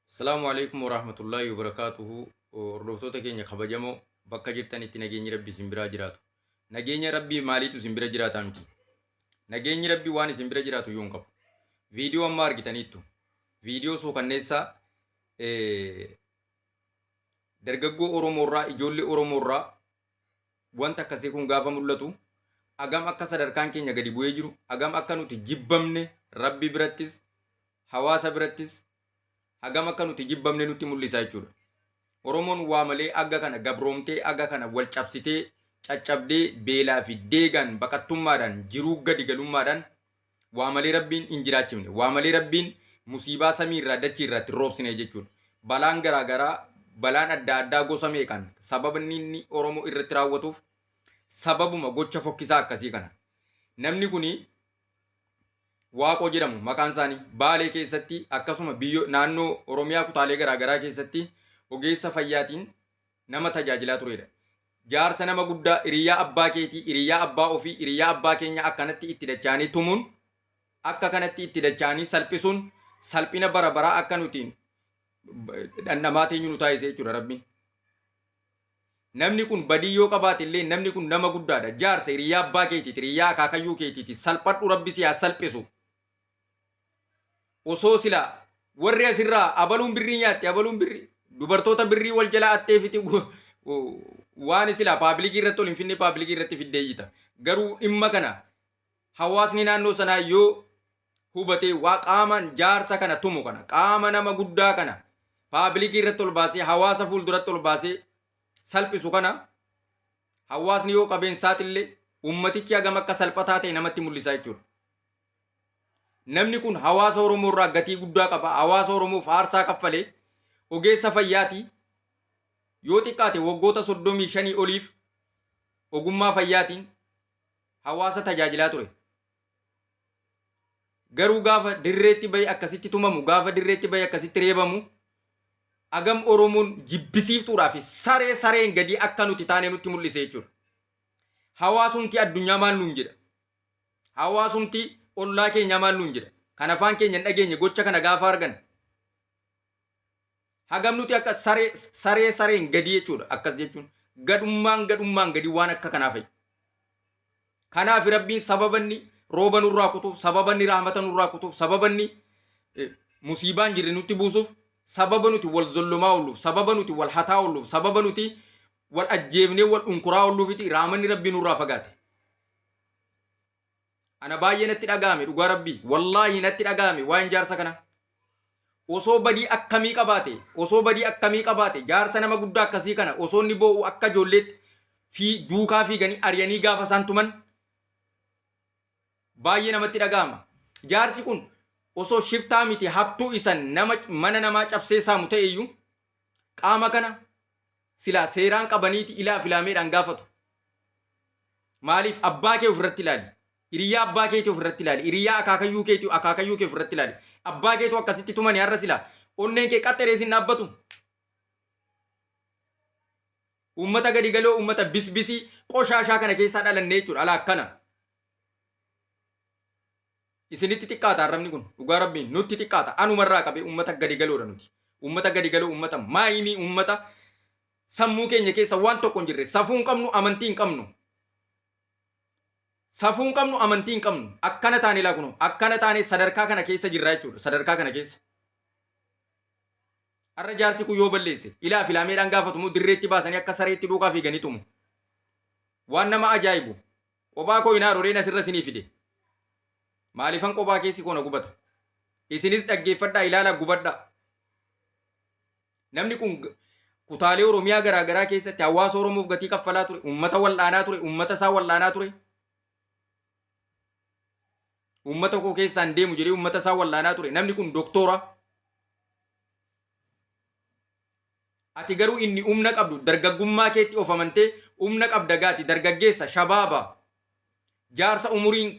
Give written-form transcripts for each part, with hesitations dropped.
Asalaamu alaikum warahmatullaahi wabarakaatuhu. Hordoftoota keenya kabajamoo bakka jirtanitti nageenyi rabbi isin biraa jiraatu. Nageenya rabbii maaliitu isin bira jiraataa miti? Nageenyi rabbii waan isin bira jiraatu iyyuu hin qabu. Viidiyoo amma argitaniittu. Viidiyoo suukanneessaa dargaggoo Oromoorraa ijoollee Oromoorraa wanta akkasii kun gaafa mul'atu agam akka sadarkaan keenya gadi bu'ee jiru agam akka nuti jibbamne rabbi birattis hawaasa birattis hagam akka nuti jibbamne nutti mul'isa jechuudha. Oromoon waa malee aga kana gabroomtee aga kana wal cabsitee caccabdee beelaa fi deegaan baqattummaadhaan jiruu gadi galummaadhaan waa malee rabbiin hin jiraachifne. Waa malee rabbiin musiibaa samii irraa dachii irraa itti roobsine jechuudha. Balaan garaa garaa balaan adda addaa gosa meeqaan sababni inni Oromoo irratti raawwatuuf sababuma gocha fokkisaa akkasii kana. Namni kuni Waaqoo jedhamu maqaan isaanii Baalee keessatti akkasuma biyyo naannoo Oromiyaa kutaalee garaa garaa keessatti ogeessa fayyaatiin nama tajaajilaa turedha. Jaarsa nama guddaa hiriyaa abbaa keetii, hiriyaa abbaa ofii, hiriyaa abbaa keenya akkanatti itti dacha'anii tumuun akka kanatti itti dacha'anii salphisuun salphina bara baraa akka nuti dhandhamaa teenyu nu taasise jechuudha rabbiin. Namni kun badii yoo qabaate illee namni kun nama guddaadha. Jaarsa hiriyaa abbaa keetiiti, hiriyaa akaakayyuu keetiiti. Salphadhu rabbi si haa salphisu. Osoo sila warri asirraa abaluun birrii nyaatte abaluun birrii dubartoota birrii wal jala attee fiti waan sila paabilikii irratti ol hin finne paabilikii irratti fiddee iyyita. Garuu dhimma kana hawaasni naannoo sanaa yoo hubatee waa qaama jaarsa kana tumu kana qaama nama guddaa kana paabilikii irratti ol baasee hawaasa fuulduratti ol baasee salphisu kana hawaasni yoo qabeen saaxille ummatichi hagam akka salphataa ta'e namatti mul'isa jechuudha. Namni kun hawaasa Oromoo irraa gatii guddaa qaba. Hawaasa Oromoof aarsaa kaffalee ogeessa fayyaati. Yoo xiqqaate waggoota 35 oliif ogummaa fayyaatiin hawaasa tajaajilaa ture. Garuu gaafa dirreetti bahee akkasitti tumamu, gaafa dirreetti bahee akkasitti reebamu, agam Oromoon jibbisiiftuudhaa fi saree sareen gadii akka nuti taane nutti mul'ise jechuudha. Hawaasumti addunyaa maal nuun jedha? Hawaasumti ollaa keenyaa maal nuun jedha? Kan afaan keenya hin dhageenye gocha kana gaafa argan hagam nuti akka saree saree sareen gadii jechuudha akkas jechuun gadhummaan gadhummaan gadii waan akka kanaa fa'i. Kanaaf rabbiin sababanni rooba nurraa kutuuf sababanni rahmata nurraa kutuuf sababanni musiibaan jirre nutti buusuuf sababa nuti wal zollomaa oolluuf sababa nuti wal hataa oolluuf sababa nuti wal ajjeefnee wal unkuraa oolluufiti raamanni rabbii nurraa fagaate. Ana baay'ee natti dhaga'ame dhugaa rabbii wallaahi natti dhaga'ame waa'een jaarsa kana. Osoo badii akkamii qabaate osoo badii akkamii qabaate jaarsa nama guddaa akkasii kana osoo inni boo'u akka ijoolleetti fi duukaa fiiganii ari'anii gaafa isaan tuman baay'ee namatti dhaga'ama. Jaarsi kun osoo shiftaa miti hattuu isan nama mana namaa cabsee saamu ta'e iyyuu qaama kana silaa seeraan qabaniiti ilaa filaameedhaan gaafatu. Maaliif abbaa kee ofirratti ilaali. Hiriyaa abbaa keetii ofirratti ilaali. Hiriyaa akaakayyuu keetii akaakayyuu kee ofirratti ilaali. Abbaa keetu akkasitti tumani har'a silaa onneen kee qaxxeree sin dhaabbatu. Uummata gadi galoo uummata bisbisii qoshaashaa kana keessaa dhalannee jechuudha alaa akkana. Isinitti xiqqaata arrabni kun dhugaa rabbiin nutti xiqqaata anumarraa qabee uummata gadi galoodha nuti. Uummata gadi galoo uummata maayimii uummata sammuu keenya keessa waan tokko hin jirre safuu hin qabnu amantii hin qabnu. Safuu hin qabnu amantii hin qabnu akkana taane laa kunoo akkana taane sadarkaa kana keessa jirra jechuudha sadarkaa kana keessa. Har'a jaarsi kun yoo balleesse ilaa filaameedhaan gaafatu moo dirreetti baasanii akka sareetti duukaa fiiganii tumu. Waan nama ajaa'ibu qophaa koo hin haaroreen asirra isinii fide. Maaliifan qophaa keessi koo na gubata. Isinis dhaggeeffadhaa ilaalaa gubadhaa. Namni kun kutaalee Oromiyaa garaa garaa keessatti hawaasa Oromoof gatii kaffalaa ture, uummata wal'aanaa ture, uummata isaa wal'aanaa ture. Uummata koo keessaan deemu jedhee uummata isaa wal'aanaa ture. Namni kun doktora. Ati garuu inni humna qabdu dargaggummaa keetti of amantee humna qabda gaati dargaggeessa shabaaba jaarsa umuriin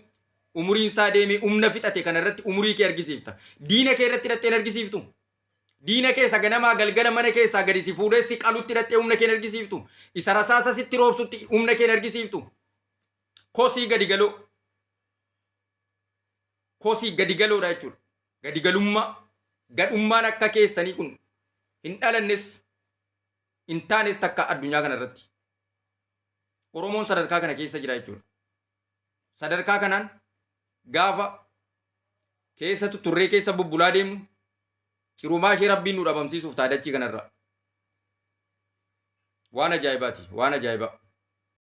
umuriin isaa deemee humna fixate kana irratti umurii kee argisiifta. Diina kee irratti hidhattee hin argisiiftu. Diina keessa ganamaa galgala mana keessaa gadi si fuudhee si qalutti hidhattee humna kee hin argisiiftu. Isa rasaasa sitti roobsutti humna kee hin argisiiftu. Kosii gadi galoo. Kosii gadi galoodha jechuudha. Gadi galummaa gadhummaan akka keessanii kun hin dhalannes hin taanes takka addunyaa kana irratti. Oromoon sadarkaa kana keessa jira jechuudha. Sadarkaa kanaan gaafa keessa tutturree keessa bubbulaa deemnu cirumaa ishee Rabbiin nu dhabamsiisuuf ta'a dachii kanarra. Waan ajaa'ibaati, waan ajaa'ibaa.